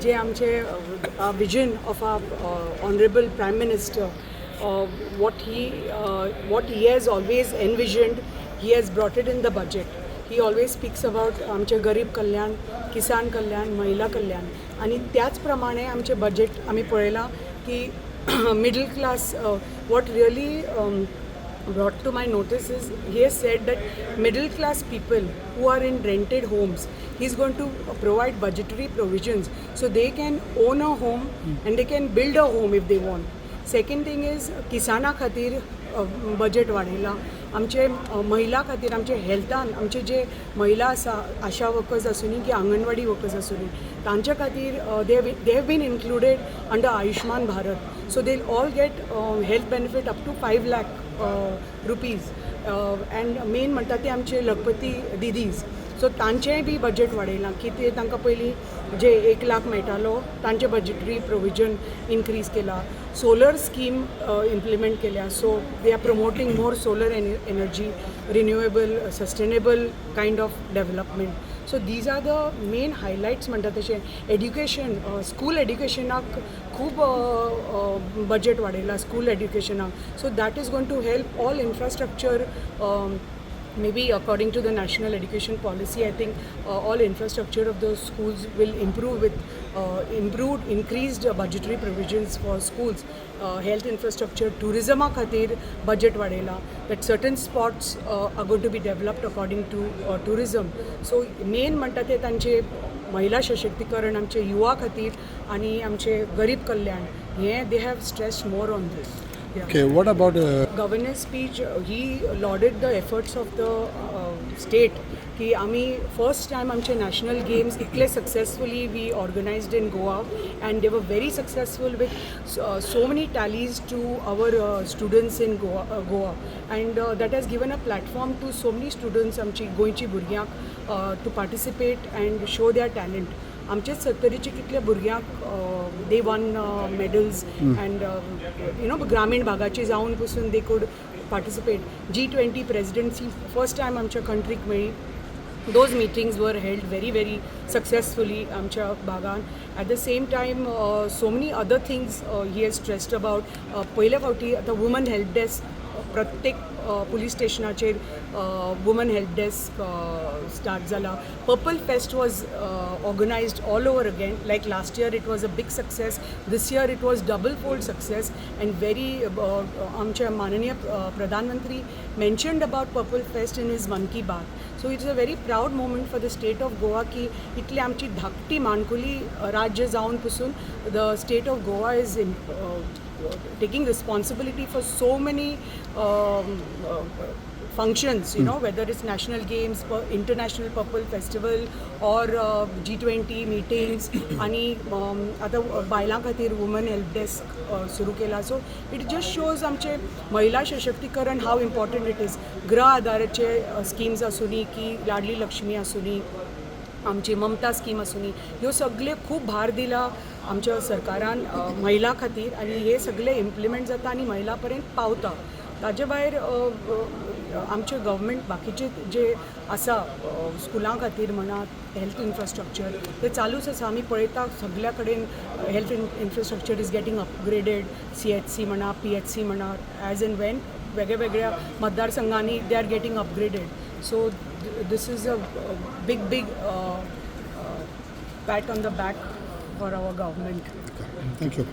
जे आमचे vision of our honourable Prime Minister, what he has always envisioned, he has brought it in the budget. He always speaks about आमचे गरीब कल्याण, किसान कल्याण, महिला कल्याण आनी त्याच प्रमाणे आमचें बजेट आमी पळयलां की middle class, what really brought to my notice is he has said that middle class people who are in rented homes, he's going to provide budgetary provisions so they can own a home and they can build a home if they want. Second thing is किसाना खातीर budget वाडयलां. आमचे महिला खातीर, आमचे हेल्थान आमचे जे महिला आसा, आशा workers आसूनी की anganwadi workers आसूनी, तांच्या खातीर they have been included under Ayushman Bharat, so they all get health benefit up to ₹5 lakh and main म्हणटा ते आमचे लखपती दिदीज, सो तांचेंय बी बजेट वाडयलां की ते तांकां पयलीं जे 1 लाख मेळटालो, तांचें बजेटरी प्रोविजन इनक्रीज केला. सोलर स्कीम इम्प्लिमेंट केल्या, so they are promoting more solar energy, renewable, sustainable kind of development. So these are the main highlights. म्हणटा तशें एड्युकेशन, स्कूल एड्युकेशनाक खूब बजेट वाडयला school एड्युकेशनाक, so that is going to help all infrastructure. Maybe according to the National Education Policy, I think all infrastructure of those schools will improve with improved, increased budgetary provisions for schools, health infrastructure, tourism खातीर budget वाडयला, that certain spots are going to be developed according to tourism. So main म्हणटा ते तांचे महिला सशक्तीकरण, आमचे युवा खातीर आनी आमचे गरीब कल्याण हें they have stressed more on this. Okay, what about Governor's speech, he lauded the efforts of the state की आमी फर्स्ट टायम आमचे नॅशनल गेम्स इतले successfully we organized in Goa and they were very successful with so many tallies to our students in Goa and that has given a platform to so many students, आमची गोंयची भुरग्यांक, to participate and show their talent. आमचेच सत्तरीचे कितले भुरग्यांक they won medals and ग्रामीण भागाची जावन पसून they could participate. G20 presidency first time आमच्या कंट्रीक मेळ्ळी. Those meetings were held very, very successfully आमच्या भागान. At the same time, so many other things he has stressed about. पयले फावटी आतां वुमन हेल्प डेस्क, प्रत्येक पुलीस स्टेशनाचेर वुमन हेल्प डेस्क स्टार्ट जाला. Purple Fest was organized all over again. Like last year it was a big success, this year it was double fold success and very आमचे माननीय प्रधानमंत्री mentioned about Purple Fest in his Mann Ki Baat. So it's a very proud moment for the state of Goa की इतली आमची धाकटी माणकुली राज्य जावन पसून the state of Goa is taking responsibility for so many functions, whether it's national games, international Purple Festival or G20 meetings आणि आतां बायलां खातीर वुमन हेल्प डेस्क सुरू केला. सो it just shows आमचे महिला सशक्तीकरण, हाव इम्पॉर्टंट it is. गृह आधाराचे स्किम्स आसूनी की लाडली लक्ष्मी आसूनी, आमची ममता स्कीम आसूनी, ह्यो सगळे खूब भार दिला आमच्या सरकारान महिला खातीर आनी हे सगळे इम्प्लिमेंट जाता आनी महिला पर्यंत पावता. ताजे भायर आमचे गव्हर्मेंट बाकीचे जे आसा, स्कुलां खातीर म्हणा, हेल्थ इन्फ्रास्ट्रक्चर, ते चालूच आसा. आमी पळयता सगल्या कडेन health infrastructure is getting upgraded. CHC म्हणा, पीएचसी म्हणा, ॲज अँड वेन वेगळ्या वेगळ्या मतदारसंघांनी they are getting upgraded. So this is a big, big pat on the back for our government. Thank you.